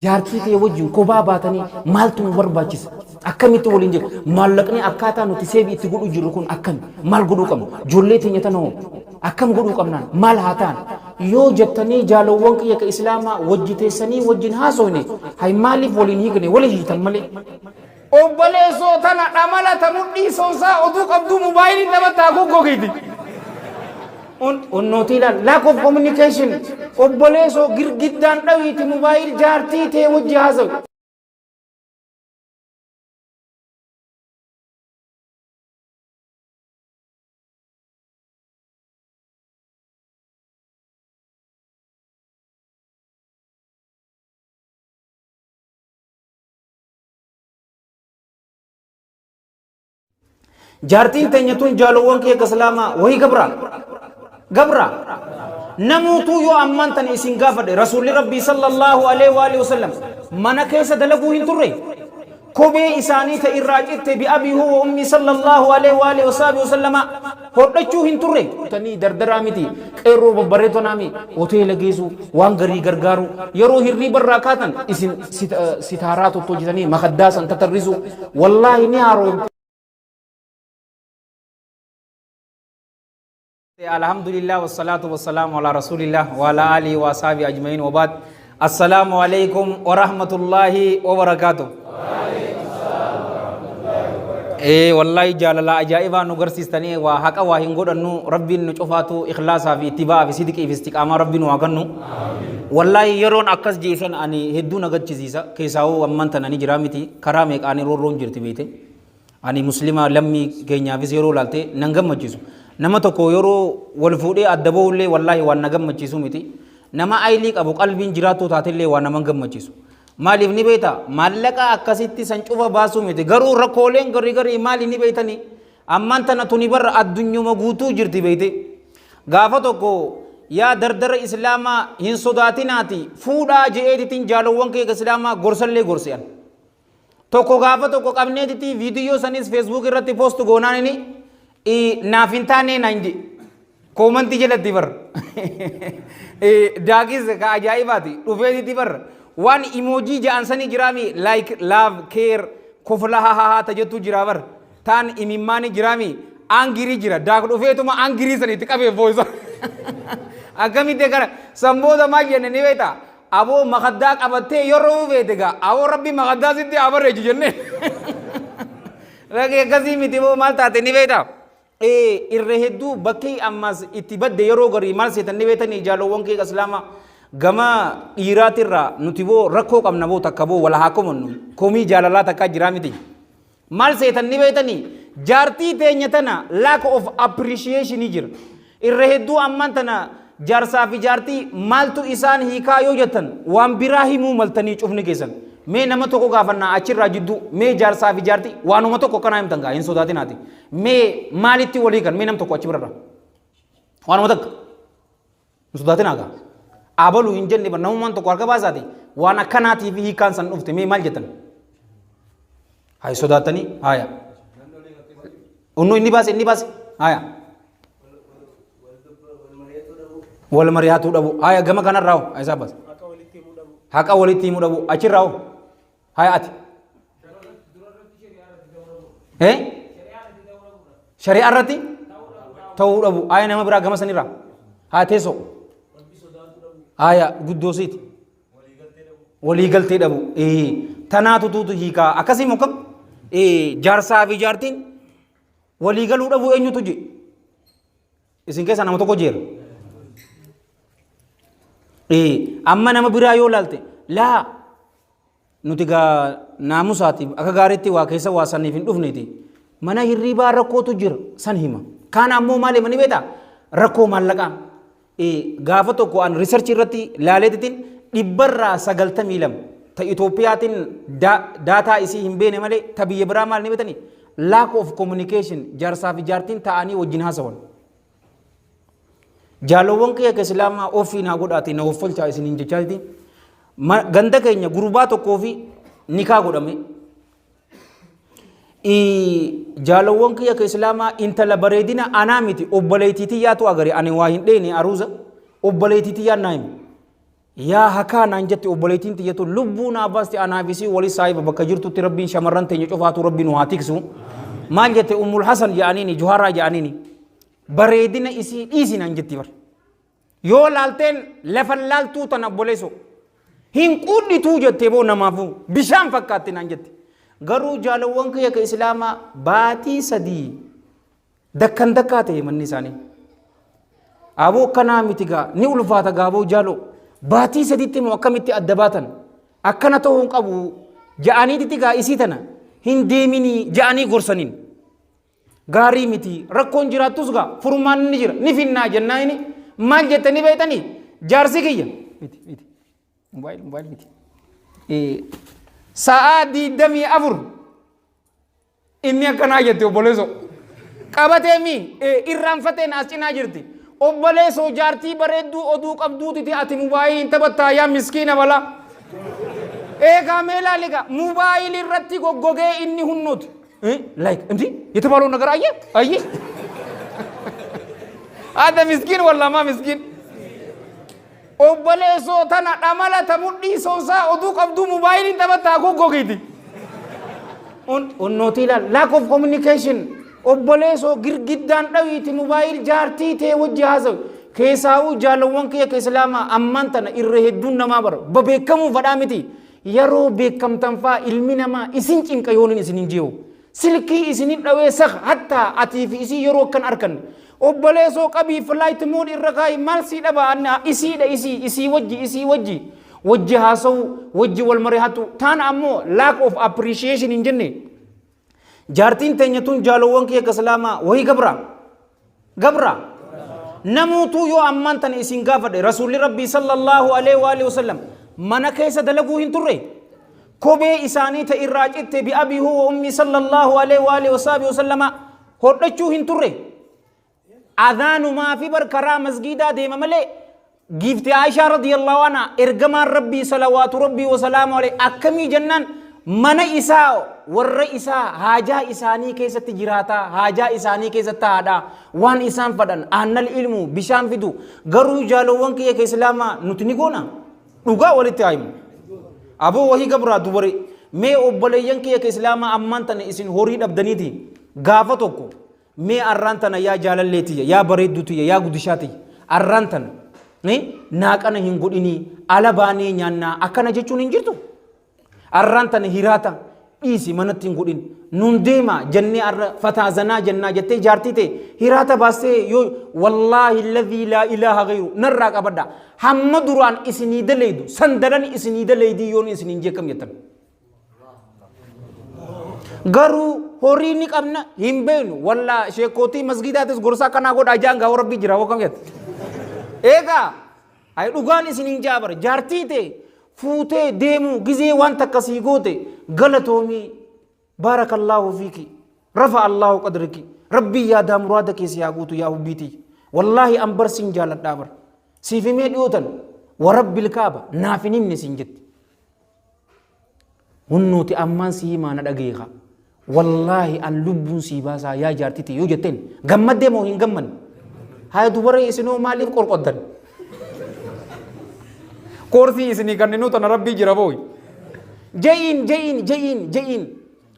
Jaartii tee wajjin kophaa baatanii maaltu nu barbaachisa? Akkamitti waliin jiru? Maallaqni akkaataa nuti seebi itti godhuu jirru kun akkami? Maal godhuu qabna? Ijoollee teenya tana hoo akkam godhuu qabnaan? Maal haa ta'an? Yoo jettanii jaalowwan kiyya ka Islaamaa wajji teessanii wajjin haasofne, hay maaliif waliin hiikne? Wali hiitan malee. Obboleessoo tana dhamala ta mudhii soonsaa oduu qabduu mobaayiliin taphattaa goggogiiti. Onnootii ilaal, lack of communication. Obboleessoo girgiddaan dhawiiti mobaayil jaartii tee wajji haasawi. Jaartiin teenya tun, jaalowwan kee islaamaa, wahii gabra gabra namuutuu yoo ammaan tana isin gaafadhe, Rasuulli Rabbii sallallahu alaihi wa alihi wasallam mana keessa dalaguu hin turre. Kophee isaanii ta irraa citte, bi abii huwa ummii sallallahu alaihi wa alihi wasallama, hodhachuu hin turre. Tanii dardaraa miti, qeerroo babbareeto naami hoteela geessu, waan garii gargaaru, yeroo hirriiba irraa kaatan isin sitaaraa tottolchitanii makaddaa san tatarrisu, wallaahi ni haaroo. Alhamdulillah, wassalatu wassalamu ala rasulillah wa ala alihi wa ashabi ajmain, wa ba'd. Assalamu alaikum wa rahmatullahi wa barakatuh. Wallahi jaalala ajaa'ibaa nu garsiistanii, waa haqa waa hin godhannu. Rabbiin nu cufaatu ikhlaasaa fi ittibaa fi sidqii fi istiqaamaa Rabbiin nu haa kennu. Wallahi yeroon akkas jeesan ani hedduu na gachisiisa. Keessaawuu amman tana ni jira miti, karaa meeqaanii roorroon jirti beete. Ani Muslima lammii keenyaafis yeroo laalte nan gammachiisu. Nama tokko yeroo wal fuudhee adda bahullee wallaahi waan na gammachiisu miti. Nama aylii qabu qalbiin jiraattuu taatellee waan nama gammachiisu. Maaliif ni beekta? Maallaqa akkasitti san cufa baasuu miti. Garuu rakkooleen garii garii maali ni beektanii? Ammaan tana tuni barra addunyuma guutuu jirti beekte. Gaafa tokko yaa dardara Islaamaa hin sodaatinaati fuudhaa je'eetitiin jaalowwan kee Islaamaa gorsallee gorse'an. Tokko gaafa tokko qabneetiti viidiyoo sanis Facebook irratti post goonaan inni naaf hin taane naan jedhe. Koomantii jalatti bar. Daakis ka ajaa'ibaati. Dhufeetiti bar. Waan emoji ja'an sanii jiraami, like, love, care, kofla, ha ha ha ta jettu jira bar. Taan imimmaani jiraami, angry jira. Daak dhufeetuma angry sanitti qabee boosa. Akkamitti gara sanbooda maal jenne ni beektaa? Aboo makaddaa qabattee yeroo feete gaa, aboo Rabbi makaddaa sitti haa bareechu jennee. Rakki akkasii miti boo, maal taate ni beektaa? Irra hedduu bakki ammas itti badde yeroo garii maal seetan ni beektanii, jaalowwan kee Islaamaa? Gama dhiiraatirraa nuti boo rakkoo qabna boo, takka boo wala haa komannu, komii jaalalaa takkaa jiraa miti. Maal seetan ni beektanii? Jaartii teenya tana lack of appreciation jira. Irra hedduu ammaan tana jaarsaa fi jaartii maaltu isaan hiikaa yoo jettan, waan biraa himuu maltanii cufni keessan. Mee nama tokko gaafannaa achirraa jidduu, mee jaarsaa fi jaartii waanuma tokko akkanaa himtan gaa, hin sodaatinaati. Mee maalitti walii kan mee nam tokko achi birarraa? Waanuma takka. Hin sodaatinaa gaa. Abaluu hin jenne, namummaan tokko harka baasaati waan akkanaatiif hiikaan san dhufte, mee maal jettan? Hayi, sodaattanii haya. Unnu inni baase, inni baase haya. Wal mari'atuu dhabu haya. Gama kanarraa hoo isaa baase. Haqa walitti himuu dhabu. Achirraa hoo? Haya, ati. Eh? Shari'aa irratti ta'uu dhabu. Haya, nama biraa gama sanirraa. Haa, teessoo. Haya, guddoosiiti. Waliigaltee dhabu. Tanaatu tuutu hiikaa. Akkasii moo kam? Jaarsaa fi jaartiin waliigaluu dhabu eenyutu je? Isin keessaa nama tokko jeera. Amma nama biraa yoo laalte, laa, nuti gaa naamusaatiif akka gaariitti waa keessa waa saniif hin dhufneeti. Mana hirriibaa rakkootu jira san hima. Kaan ammoo maal hima ni beektaa? Rakkoo maallaqaa. Gaafa tokko an research irratti laaleetitiin 92% ta Itoophiyaatiin daataa isii hin beene malee, ta biyya biraa maal ni beektanii? Lack of communication, jaarsaa fi jaartiin ta'anii wajjin haasawan. Jaalowwan kiyya ka Islaamaa ofii naa godhaati na offolchaa isiniin jechaati. Ganda keenya gurbaa tokkoo fi nikaa godhame. Jaalowwan kiyya ka Islaamaa, intala bareedina anaa miti, obboleettii tiyyaatu agare, ani waa hin dheene, aruuza obboleettii tiyyaan naa hime. Yaa hakaa naan jette obboleettiin tiyya tun lubbuu naa baaste anaaf isii wali saahiba bakka jirtutti rabbiin shamarran teenya cufaatuu rabbi nu haa tiksu. Maal jette Ummul Hasan jedhaniini Juharaa jedhaniini bareedina isii dhiisi naan jetti bar. Yoo laalteen lafa laaltuu tana obboleessoo hin quudhituu jettee boo namaafuu bishaan fakkaatti naan jette. Garuu jaalawwan kiyya ka islaamaa baatii 3 Dakkan dakkaa ta'e manni isaanii. Aboo akkanaa miti gaa ni ulfaata gaaboo jaaloo. Baatii sadiitti immoo akkamitti adda baatan akkana ta'uu hin qabu ja'aniititti gaa isii tana hin deeminii ja'anii gorsaniin. Gaarii miti rakkoon jiraattus gaa furmaanni ni jira ni finnaa jennaa inni maal jettanii beektanii jaarsi kiyya. Miti miti mobaayil mobaayil miti. Sa'aa 24 Inni akkanaa jette obboleessoo. Qabatee mi irraanfateen as cinaa jirti. Obboleessoo jaartii bareedduu oduu qabduutiti ati mubaayilii hin taphattaa yaa miskiina balaa. Eegaa mee laali gaa mubaayilii irratti goggogee inni hunnooti. Like እንዲህ የተባለውን ነገር አየህ አየህ አንተ ምስኪን ወላማ ምስኪን Obboleessoo tana dhamala ta mudhii soonsaa oduu qabduu mubaayiliin taphattaa goggogiiti. Onnootii ilaal lack of communication obboleessoo girgiddaan dhawiiti mubaayil jaartii tee wajji haasawi. Keessaawuu jaalawwan kiyya ka islaamaa ammaan tana irra hedduun namaa bara babeekamuu fadhaa miti. Yeroo beekamtan faa ilmi namaa isin cinqa yoonin isin hin jeewu. Silkii isinin dhawee sah hattaa atii fi isii yeroo akkan arkanne obboleesoo qabii flight mode irra kaayi maal sii dhaba anna isiidha isii isii wajji isii wajji wajji haasawu wajji wal marihatu taan ammoo lack of appreciation hin jenne jaartiin teenya tun jaalowwan kiyya ka islaamaa wahii gabra gabra namuutuu yoo ammaan tana isin gaafadhe rasuulli rabbii sallallahu alaihi wa alihi wasallam mana keessa dalaguu hin turre kophee isaanii ta irraa citte bi abii huwa ummii sallallahu alaihi wa alihi wasallama hodhachuu hin turre adhaanumaa fi bar karaa masgiidaa deema malee Giifti Aishaa radiyallahu anha ergamaan Rabbii salawaatu Rabbii wasalaamu alayhi akkamii jennaan mana isaa warra isaa haajaa isaanii keessatti jiraataa haajaa isaanii keessatti haadhaa waan isaan fadhan aannal ilmu bishaan fidu garuu jaalowwan kiyya ka islaamaa nuti ni goona dhugaa walitti haa himu aboo wahii gabraa dubare mee obboleeyyan kiyya ka islaamaa ammaan tana isin horii dhabdaniiti gaafa tokko Mee arraan tana yaa jaalallee tiyya, yaa bareedduu tiyya, yaa gudishaa tiyya, arraan tana naaqana hin godhinii, ala baanee nyaannaa akkana jechuun hin jirtu. Arraan tana hiraata dhiisi manatti hin godhin. Nun deema jennee arra fataa zanaa jennaa jettee jaartii ta'e hiraata baastee yoo wallaahi alladhii laa ilaaha gayru narraa qabadha. Hamma duraan isinii dalaydu san daran isinii dalaydii yoon isiniin jeekam jettan. Garuu horii ni qabna hin beeknu. Wallaa sheekootii masgiidaatis gorsa akkanaa godhaa jaan gaa rabbii jira hokkam jette. Eegaa ay dhugaan isin hin jaabar jaartii tee fuutee deemuu gizee waan takka sii goote galatoomii baarakallaahu fiiki rafa allaahu qadriki rabbii yaadaa muraada kee si haa guutu yaa hubbiitii wallaahi an bar sin jaaladhaa bar siif himee dhiyootan warabbil kaaba naaf hin himne siin jetti. Hunnooti ammaan si himaa na dhageeka. Wallaahi an lubbuun sii baasaa yaa jaartiti yoo jetteen gammaddee moo hin gammanne? Haya dubaree isinoo maaliif qorqoddan? Koorsii isinii kanninuu tana rabbii jira booyi. Ja'iin ja'iin ja'iin ja'iin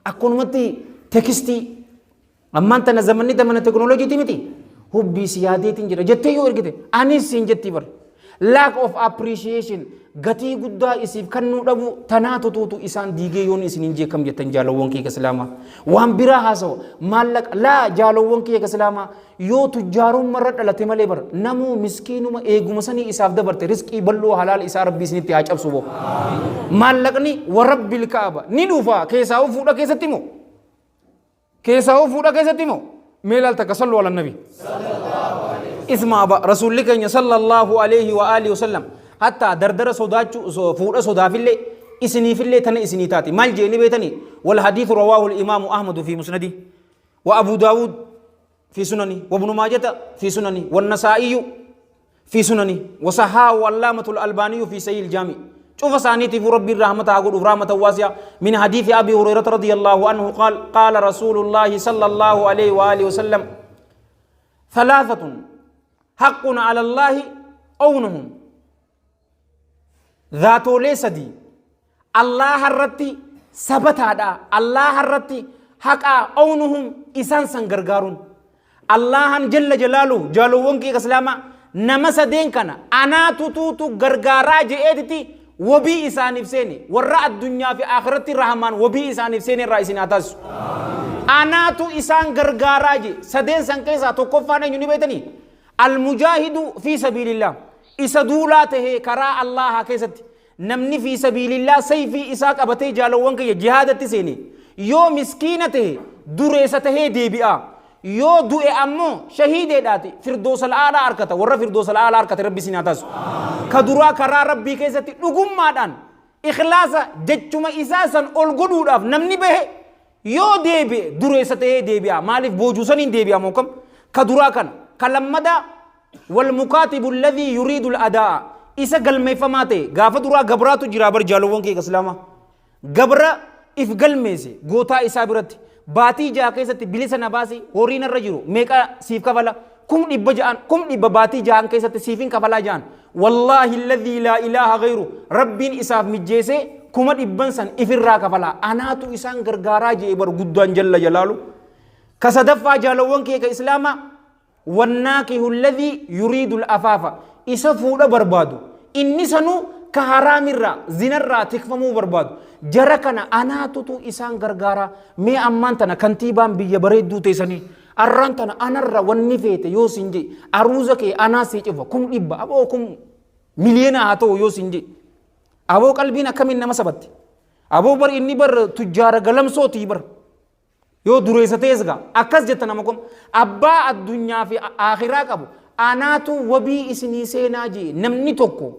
akkanumatti tekstii Ammaan tana zamanni zamana teknooloojiiti miti. Hubbii si yaadeetiin jira jettee yoo ergite anis siin jettii bar. Lack of appreciation gatii guddaa isiif kannuu dhabuu tanaa tutuutu isaan diigee yoon isin hin jeekam jettan jaalawwan kiyya islaamaa. Waan biraa haasawa maallaqa laa jaalawwan kiyya islaamaa yoo tujjaarumma irra dhalate malee bar namuu miskiinuma eeguma sanii isaaf dabarte risqii bal'oo halaal isaa rabbii isinitti haa cabsu boo. Maallaqni warabbil kaaba ni dhufa keessaa fuudha keessatti moo? Keessaa hoo fuudha keessatti moo? Mee laal takka sallu ala nabi. Isma aba rasuulli keenya sallallahu alayhi wa alihi wasallam hatta dardara sodaachuu fuudha sodaafillee isiniifillee tana isinii taati. Maal jeeni beetanii? Wal hadiithu rawaahu al-imaamu Ahmadu fi musnadi wa Abu Daawud fi sunani wa Ibnu Maajata fi sunani wa Nasaa'iyyu في سننه وصححه علامة الألباني في سيل الجامع شوف سانيتي في ربي الرحمة أقول رحمة واسعة من حديث أبي هريرة رضي الله عنه قال قال رسول الله صلى الله عليه وآله وسلم ثلاثة حق على الله أونهم Zaatoolee sadii Allaaha irratti sabataadha, Allaaha irratti haqaa ownuhum isaan san gargaaruun. Allaahan jalla jalaaluhu jaalowwan kiyya islaamaa nama sadeen kana anaatutuutu gargaaraa je'eetiti wabii isaaniif seene warra addunyaa fi akhiratti rahmaan wabii isaaniif seene irraa isin haa taasisu. Anaatu isaan gargaaraa je sadeen san keessaa tokkoffaan eenyu ni beektanii? Almujaahidu fi sabiilillah isa duulaa tahee karaa Allaahaa keessatti Namni fii sabiilillah sayfii isaa qabatee jaalowwan kiyya jihaadatti seene yoo miskiina tahe dureessa tahee deebi'a. Yoo du'e ammoo shahiideedhaati firdoosal aalaa arkata. Warra firdoosal aalaa arkate Rabbi isin haa taasisu. Ka duraa karaa Rabbii keessatti dhugummaadhaan ikhlaasa jechuma isaa san ol godhuudhaaf namni bahe yoo deebi'e dureessa tahee deebi'a. Maaliif boojuu saniin deebi'a moo kam? Ka duraa kana. Ka lammadaa Walmukaatibu alladhii yuriidu al-adaa'a isa galmeeffamaa ta'e gaafa duraa gabraatu jira bar jaalowwan kee islaamaa gabra if galmeesse gootaa isaa biratti baatii jaha keessatti bilisa na baasi horii narra jiru meeqa siif kafala 600,000 100,000 baatii jahan keessatti siifin kafalaa jahan wallaahi alladhii laa ilaaha gayru rabbiin isaaf mijjeessee 100,000 san ifirraa kafalaa anaatu isaan gargaaraa jee bar guddaan jalla jalaalu ka sadaffaa jaalowwan kee ka islaamaa Wannaakihu alladhii yuriidu al'afaafa isa fuudha barbaadu inni sanuu ka haraamirraa zinarraa tikfamuu barbaadu jara kana anaatutu isaan gargaaraa mee ammaan tana kantiibaan biyya bareedduu teessanii arraan tana anarra wanni feete yoo sin jee aruuza kee anaa sii cufa 100,000 aboo kum miliyoona haa ta'u yoo sin jee aboo qalbiin akkamiin nama sabatti aboo bar inni bar tujjaara galamsootii bar Yoo dureessa ta'es gaa akkas jetta nama kun abbaa addunyaa fi akhiraa qabu anaatu wabii isinii seenaa jee namni tokko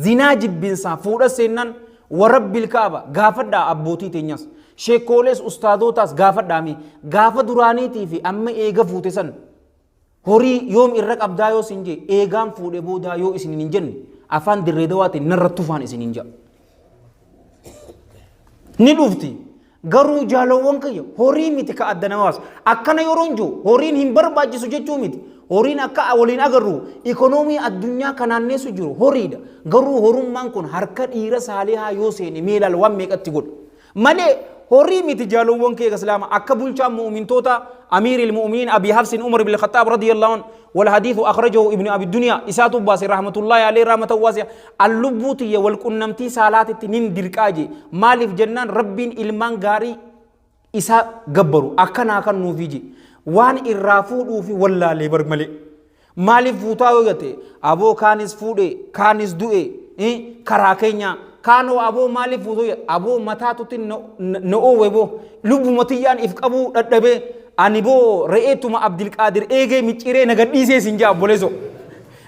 zinaa jibbinsaa fuudha seennan warabbil kaaba gaafadhaa abbootii teenyas sheekoolees ustaadootaas gaafadhaa mee gaafa duraaniitii fi amma eega fuute san horii yoom irra qabdaa yoo sin jee eegaan fuudhe boodaa yoo isin hin jenne afaan dirree dawaatiin narra tufaan isin hin ja'a. Ni dhufti. Garuu jaalawwan kiyya horii miti ka adda nama baasu. Akkana yeroon jiru horiin hin barbaachisu jechuu miti. Horiin akka waliin agarru ikonoomii addunyaa kanaanneessu jiru horiidha. Garuu horummaan kun harka dhiira saalihaa yoo seene mee ilaal waan meeqatti godha. Malee horii miti jaalowwan kee islaama akka bulchaan mu'mintoota amiiril mu'miniin Abi Hafsin Umar ibn Khattaab radiyallahu anhu wal hadiithu akhrajahu ibn Abi Dunya isaatu baase rahmatullahi alayhi rahmatan waasi'a an lubbuu tiyya wal qunnamtii saalaatitti nin dirqaa jee maaliif jennaan rabbiin ilmaan gaarii isa gabbaru akkanaa kan nuufi jee waan irraa fuudhuufi wallaalee bar malee Maaliif fuutaa yoo jette aboo kaanis fuudhe kaanis du'e karaa keenya kaanoo aboo maaliif fuutuu aboo mataatutti na oowwe boo lubbuma tiyyaan if qabuu dhadhabee ani boo re'eetuma Abdilqaadir eegee micciiree na gadhiisee sin jaa obboleessoo.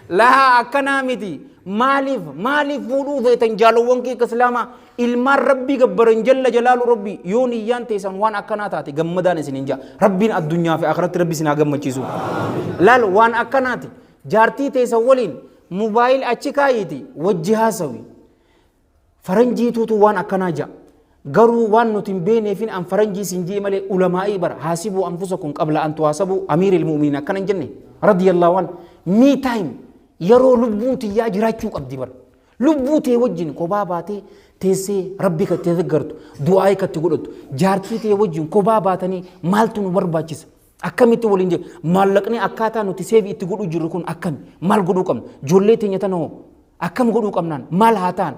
Laa akkanaa miti maaliif maaliif fuudhuu feetan jaalowwan kee islaamaa ilmaan rabbii gabbaran jalla jalaalu rabbii yoo niyyaan teessan waan akkanaa taate gammadaan isin hin jaa rabbiin addunyaa fi akhiratti rabbi isin haa gammachiisu laal waan akkanaati jaartii teessan waliin mobaayil achi kaayiiti wajji haasawi faranjiituutu waan akkanaa ja'a garuu waan nuti hin beeneefin an faranjii sin jee malee ulamaa'ii bara haasibuu anfusakum qabla an tuhaasabuu amiiril mu'miniin akkana hin jenne radiyallahu an me time yeroo lubbuun tiyyaa jiraachuu qabdi bara Lubbuu tee wajjin kophaa baatee teessee Rabbi ka itti deeggartu, du'aa'ii ka itti godhattu, jaartii tee wajjin kophaa baatanii maaltu nu barbaachisa? Akkamitti waliin jira? Maallaqni akkaataa nuti seevi itti godhuu jirru kun akkami? Maal godhuu qabna? Ijoollee teenya tana hoo akkam godhuu qabnaan? Maal haa ta'an?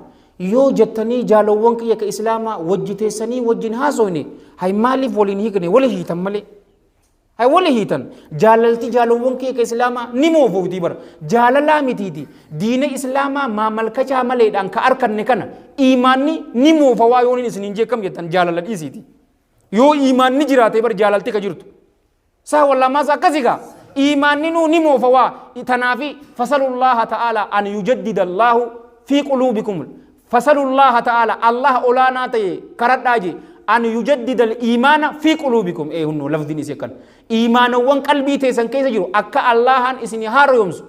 Yoo jettanii jaalowwan kiyya ka Islaamaa wajji teessanii wajjin haasofne, hay maaliif waliin hiikne? Wali hiitan malee. Hay wali hiitan. Jaalalti jaalowwan kee ka islaamaa ni moofofti bara. Jaalalaa mitiiti. Diina islaamaa maamalkachaa maleedhaan ka arkanne kana iimaanni ni moofawaa yoon isin hin jeekkam jettan jaalala dhiisiiti. Yoo iimaanni jiraate bar jaalalti ka jirtu. Saa wallaa maas akkasi gaa. Iimaanni nuu ni moofawaa. Tanaafi fasalullaaha ta'aalaa an yujaddida allaahu fi quluubikum Fasalullaaha ta'aala Allah olaanaa ta'e karadhaa jee an yujaddida al-iimaana fi quluubikum ee hunnoo lafdiin isii akkana iimaanawwan qalbii teessan keessa jiru akka Allahaan isin haarayoomsu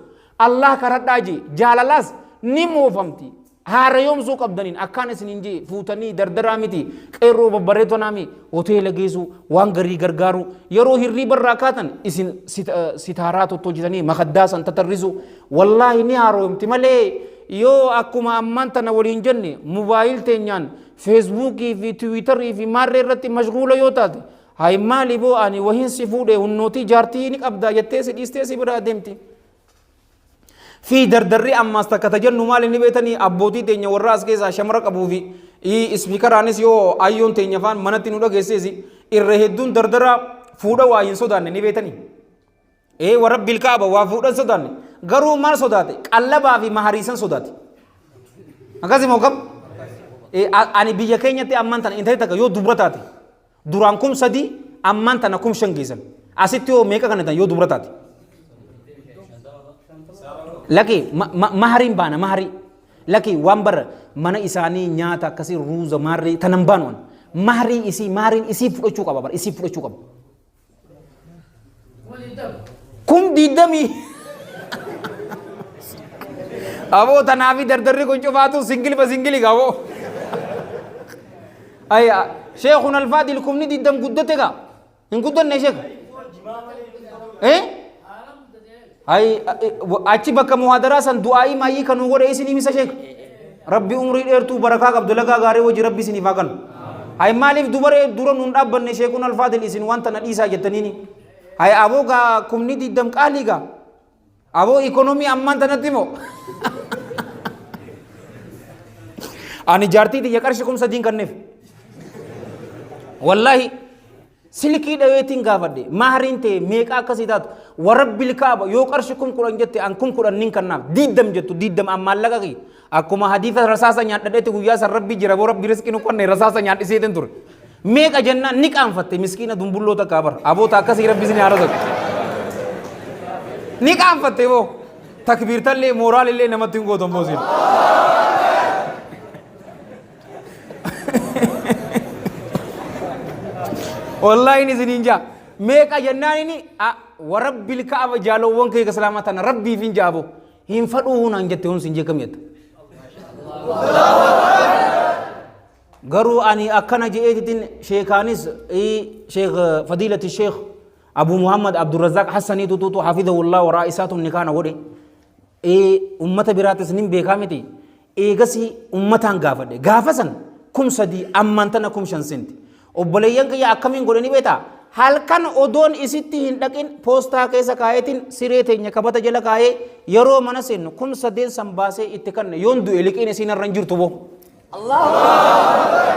Allah karadhaa jee jaalalaas ni moofamti haarayoomsuu qabdaniin akkaan isin hin jee fuutanii dardaraa miti qeerroo babbareedonaami hoteela geessuu waan garii gargaaruu yeroo hirriiba irraa kaatan isin sitaaraa tottolchitanii makaddaa san tatarrisuu wallaahi ni haaromti malee Yoo akkuma ammaan tana waliin jenne mobaayil teenyaan feesbuukii fi tiwiitarii fi maarree irratti mashguula yoo taate, hay maali boo, ani wahiin si fuudhe, hunnootii jaartii ni qabdaa jettee si dhiistee si biraa deemti. Fi dardarri ammaas takka ta jennu maali ni beetanii, abbootii teenya warra as keessaa shamara qabuu fi ispiikaraanis yoo ayyoon teenya faan manatti nu dhageesseesi, irra hedduun dardara fuudha waa hin sodaanne ni beetanii. Ee, warra bilkaaba waa fuudhan sodaanne, garuu maal sodaate? Qallabaa fi mahariisan sodaate. Akkasii moo kam? Ani biyya keenyatti ammaan tana intalli takka yoo dubra taate duraan 3000, ammaan tana 5000 geessan. Asitti yoo meeqa kana yoo dubra taate? Laki mahariin baana, maharii. Laki waan bara mana isaanii nyaata akkasii ruuza maarree tanan baanu. Maharii isii, mahariin isii fudhachuu qaba, bara isii fudhachuu qaba. 20,000. Aboo, tanaafi dardarri kun cufaatu singil ba singili aboo. Ay, Sheekun Alfaadil, 20,000 guddate gaa. Hin guddanne, sheek? Eh? Ay, achi bakka muhaadaraa san du'aa'ii maayyii kan nu godhe isinii misa, sheek. Rabbi umrii dheertuu barakaa qabdu, lagaa gaarii wajji Rabbi isiniif haa kennu. Hay, maaliif dubaree dura nuun dhaabbanne, Sheekun Alfaadil, isin wanta na dhiisaa jettaniini? Hay aboo, gaa 20,000 qaalii gaa. Aboo, ikonomii ammaan tanatti moo? Ani jaartii tiyya qarshii 3000 kenneef. Wallaahi silkii dhaweetiin gaafadhe, mahariin ta'e meeqa akkasii taatu? Warabbil kaaba, yoo qarshii 10,000 jette, an 10,000 nin kennaaf. 20 jettu 20, an maallaqa kiyya. Akkuma hadiisa rasaasa nyaadhadheetti guyyaa san Rabbi jira boo, Rabbi riskii nu qonne, rasaasa nyaadhiseetin ture. Meeqa jennaan ni qaanfatte, miskiina dumbulloo takka bar. Aboota akkasii Rabbi isin haa razaqu. Ni qaanfatte boo. Takbiirtallee mooraalillee namatti hin gootan boo isin. Wallaahi inni isiniin jaa. Meeqa jennaan inni warabbil ka'aba, jaalowwan kee islaamaa tana Rabbiif hin jaabo. Hin fadhuu naan jette, hun sin jee kam jetta. Garuu ani akkana je'eetitin sheekaanis, sheek fadiilati sheek Abu Muhammad Abdurrazaaq Hassanii tutuutu hafidahullah waraa isaatu nikaana godhe. Ummata biraatis nin beekaa miti. Eegasii ummataan gaafadhe. Gaafa san 3000, ammaan tana 5000 senti. Obboleeyyan kiyya, akkamiin godhe ni beektaa? Halkan odoon isitti hin dhaqin poostaa keessa kaayeetiin siree teenya kabata jala kaayee, yeroo mana seennu 3000 san baasee itti kanne. Yoon du'e liqiin isiin irra hin jirtu boo.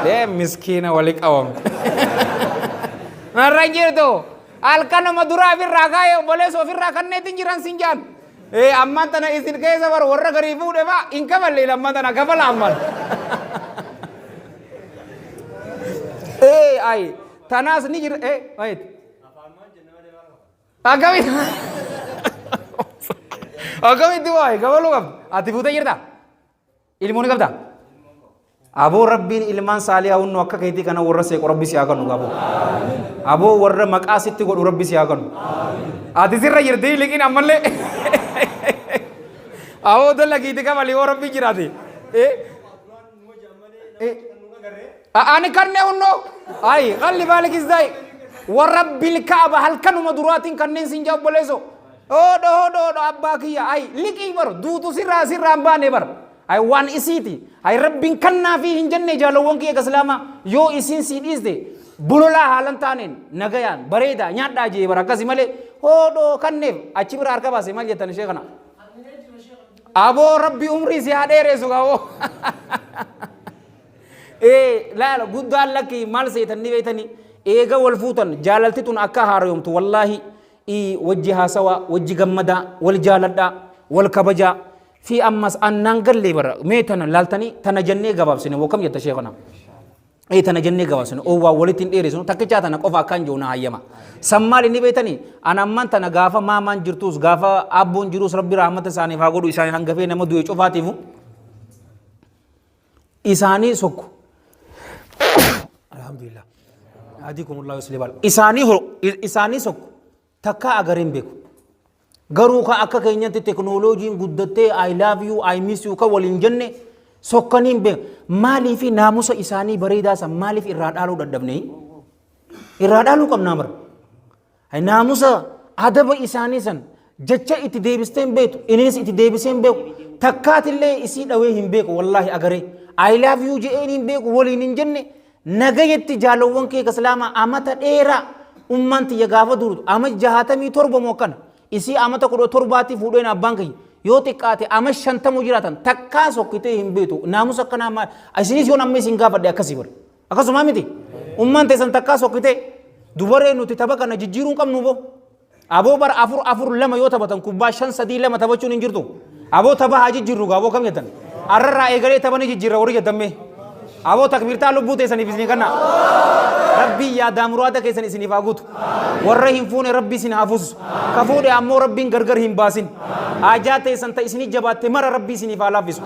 Dee miskiina wali qabamte. Narra hin jirtu. Halkanuma duraa ofirraa kaayee, obboleessa ofirraa kanneetiin jiran sin jaan. Ee, ammaan tana isin keessa bar warra garii fuudhe faa hin kafalle, ammaan tana kafala ammaan. Ee, ay, tanaas ni jira, ee, wait. Akkamitti? Akkamitti waa'ee kafaluu qabda? Ati fuutee jirtaa? Ilmoo ni qabdaa? Aboo, Rabbiin ilmaan saalihaa hunnu akka keetii kana warra seequ Rabbi si haa kennu aboo. Aboo, warra maqaa sitti godhu Rabbi si haa kennu. Ati sirra jirti liqiin ammallee. Aboo, dalagiiti kafali yoo Rabbi jiraate. Ani kannee hunnoo. Ayi qalli baalik izdaay. Warabbil kaaba, halkanuma duraatiin kanneen sin jaa, obboleessoo. Oodho oodho oodho, abbaa kiyya, ay liqii bar duutu sirraa sirraa hin baane bar. Ay, waan isiiti. Ay, Rabbiin kannaafii hin jenne, jaalawwan kiyya islaamaa, yoo isiin sii dhiiste bololaa haalan taaneen nagayaan bareedaa nyaadhaa jee bar, akkasi malee hoodhoo kanneef achi bira harka baase maal jettan ishee kana. Aboo, Rabbi umrii si haa dheeressu aboo. Ee, laala guddaan lakki maal seetan ni beektanii, eega wal fuutan jaalalti tun akka haarayomtu wallaahi wajji haasawaa, wajji gammadaa, wal jaaladhaa, wal kabajaa. Fi ammas annaan gallee bara mee tana laaltanii tana jennee gabaabsine woo kam jetta sheekana? Ee, tana jennee gabaabsine oo waa walitti hin dheeresinu, takkichaa tana qofa akkaan jiru na hayyama. San maali ni beektanii, ana ammaan tana gaafa maamaan jirtus, gaafa abboon jirus, Rabbi rahmata isaaniif haa godhu, isaanii hangafee nama du'e cufaatiifu isaanii sokku. Alhamdulillah. Hadikumullahu yusli bal. Isaanii sokku takkaa agareen beeku. Garuu ka akka keenyatti teknooloojiin guddattee "I love you", "I miss you" ka waliin jenne sokkaniin beeku. Maaliif naamusa isaanii bareedaa san maaliif irraa dhaaluu dadhabne? Irraa dhaaluu qabnaa bara. Naamusa adaba isaanii san jecha itti deebistee hin beektu, innis itti deebisee hin beeku. Takkaatillee isii dhawee hin beeku wallaahi agaree. I love you je'een hin beeku, waliin hin jenne. Nagayetti jaalowwan kee islaamaa amata dheeraa ummaan tiyya gaafa durtu ama 67 moo akkana, isii amata 17tti fuudheen abbaan kiyya, yoo xiqqaate ama 50 jiraatan, takkaa sokkitee hin beektu. Naamusa akkanaa maal? Isinis yoon amma isin gaafadhe akkasii bara, akkasumaa miti? Ummaan teessan takkaa sokkitee dubaree? Nuti tapha kana jijjiiruu hin qabnu boo. Aboo bara 4 4 2 yoo taphatan, kubbaa 5 3 2 taphachuun hin jirtu. Aboo tapha haa jijjiirru gaa. Aboo kam jettan? Arrarraa eegalee tapha ni jijjiirra warri jettan mee. Aboo takbiirtaa lubbuu teessaniif isinii kanna. Rabbii yaadaa muraada keessan isiniif haa guutu. Warra hin fuune Rabbi isin haa fuusisu. Ka fuudhe ammoo Rabbiin gargar hin baasin. Haajaa teessan ta isinii jabaatte mara Rabbi isiniif haa laaffisu.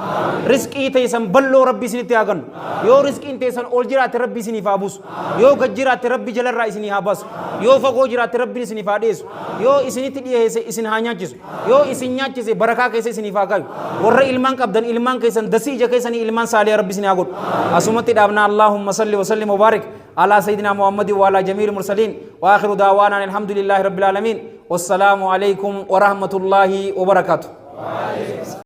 Risqii teessan bal'oo Rabbi isinitti haa kennu. Yoo risqiin teessan ol jiraatte, Rabbi isiniif haa buusu. Yoo gad jiraatte, Rabbi jalarraa isinii haa baasu. Yoo fagoo jiraatte, Rabbiin isiniif haa dhiyeessu. Yoo isinitti dhiyeesse, isin haa nyaachisu. Yoo isin nyaachise, barakaa keessa isiniif haa kaayu. Warra ilmaan qabdan, ilmaan keessan dasii ija keessanii ilmaan saaliyaa Rabbi isin haa godhu. Asumatti dhaabna. اللهم صل وسلم وبارك على سيدنا محمد وعلى جميع المرسلين، وآخر دعوانا الحمد لله رب العالمين، والسلام عليكم ورحمة الله وبركاته.